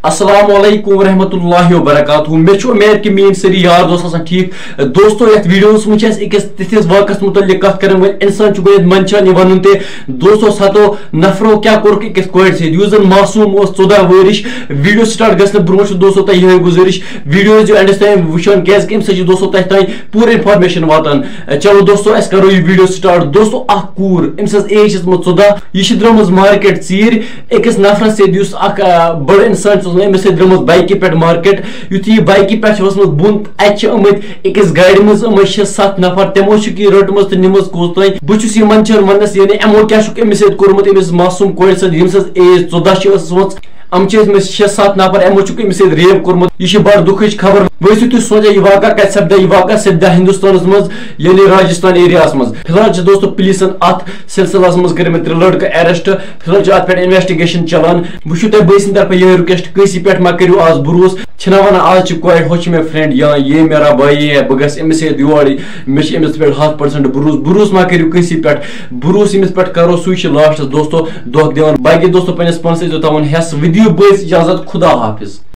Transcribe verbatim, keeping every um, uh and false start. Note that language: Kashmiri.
السلام علیکم ورحمۃ اللہ وبرکاتہ۔ مےٚ چھُ اُمید کہِ میٲنۍ سٲری یار دوس آسن ٹھیٖک۔ دوستو، یتھ ویڈیوس منٛز چھِ أسۍ أکِس تِتھِس واقعس مُتعلق کتھ کران وٲلۍ انسان چھُ گۄڈٕنیتھ منٛدچھان یہِ ونُن تہِ۔ دوستو، ستو نفرو کیٛاہ کوٚرُکھ أکِس کورِ سۭتۍ، یُس زن معصوم اوس، ژۄدہ ؤرِش۔ ویڈیو سٹارٹ گژھنہٕ برونٛہہ چھُ دوستو تۄہہِ یِہوٚے گُزٲرِش، ویڈیو ٲسۍزیو اینڈس تام وٕچھان، کیازِ کہِ امہِ سۭتۍ چھِ دوستو تۄہہِ تام پوٗرٕ انفارمیشن واتان۔ چلو دوستو، أسۍ کرو یہِ ویڈیو سٹارٹ۔ دوستو، اکھ کوٗر، أمِس ٲس ایج ٲسمٕژ ژۄدہ، یہِ چھِ درٛٲمٕژ مارکیٹ ژیٖرۍ أکِس نفرس سۭتۍ، یُس اکھ، آ، بٔڑ انسان چھُ اوسمُت، أمِس سۭتۍ درٛٲمٕژ بایکہِ پٮ۪ٹھ مارکیٹ۔ یُتھُے یہِ بایکہِ پٮ۪ٹھ چھِ وٕژھمٕژ بۄن، تہٕ اتہِ چھِ آمٕتۍ أکِس گاڑِ منٛز یِمے شےٚ ستھ نفر، تِمو چھُکھ یہِ رٔٹمٕژ تہٕ نِمٕژ کوٚت تام۔ بہٕ چھُس یہِ منٛدچھان وننس، یعنی یِمو کیٛاہ چھُکھ أمِس سۭتۍ کوٚرمُت، أمِس معصوم کورِ سۭتۍ، یِم سٕنٛز ایج ژۄدہ چھِ ٲسمٕژ۔ یِم چھِ ٲسمٕتۍ شےٚ ستھ نفر، یِمو چھُکھ أمِس سۭتۍ ریپ کوٚرمُت۔ یہِ چھِ بڑٕ دُکھٕچ خبر۔ وۄنۍ ٲسِو تُہۍ سونٛچان، یہِ واقعہ کتہِ سپدِ؟ یہِ واقعہ سپدِ ہندوستانس منٛز، یعنی راجستھان ایریاہس منٛز۔ فی الحال چھِ دوستو پولیسن اتھ سلسلس منٛز کٔرمٕتۍ ترٛےٚ لڑکہٕ ارسٹ۔ فی الحال چھِ اتھ پٮ۪ٹھ انویسٹیگیشن چلان۔ وۄنۍ چھُو تۄہہِ بٲے سٕنٛدِ طرفہٕ یِہوٚے رِکویسٹ، کٲنٛسی پٮ۪ٹھ مہ کٔرِو آز بروسہٕ۔ چھِنہ ونان، آز چھِ کورِ، ہُہ چھُ مےٚ فرینڈ یا یہ میرا بھائی ہے، بہٕ گژھٕ أمِس سۭتۍ یور، مےٚ چھِ أمِس پٮ۪ٹھ ہتھ پرسنٹ بروسہٕ۔ بروسہٕ مہ کٔرِو کٲنٛسی پٮ۪ٹھ۔ بروسہٕ ییٚمِس پٮ۪ٹھ کرو، سُے چھُ لاسٹس دوستو دھوکہٕ دِوان۔ باقی دوستو، پننِس پانس ٲسۍزیو تھاوان ہٮ۪س۔ وِدیو بٲے اجازت، خدا حافظ۔